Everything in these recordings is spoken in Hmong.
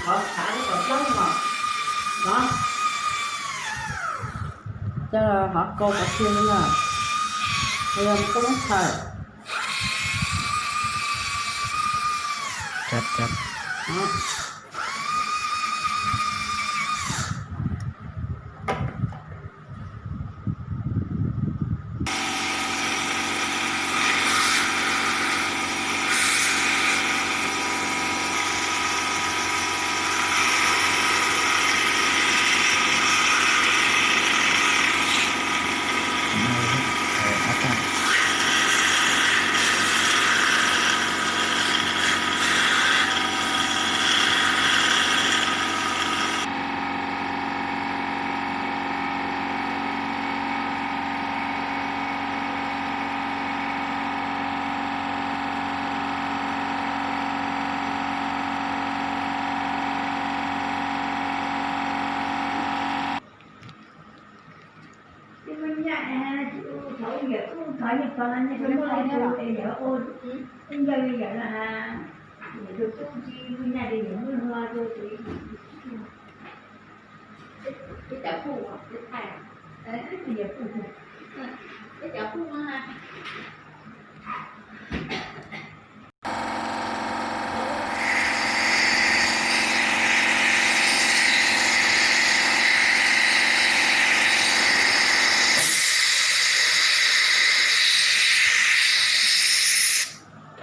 Qhov khav lub qhov plaub no, no, coj los hov kau qhov twg no na, yog koj muab thaws.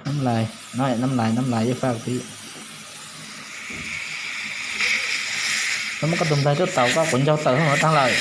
Nab lais, nab lais, nab lais ib faj tib. Koj muab koj tus nplaig rub taus koj quav ncaug tawm hauv no tag lawm.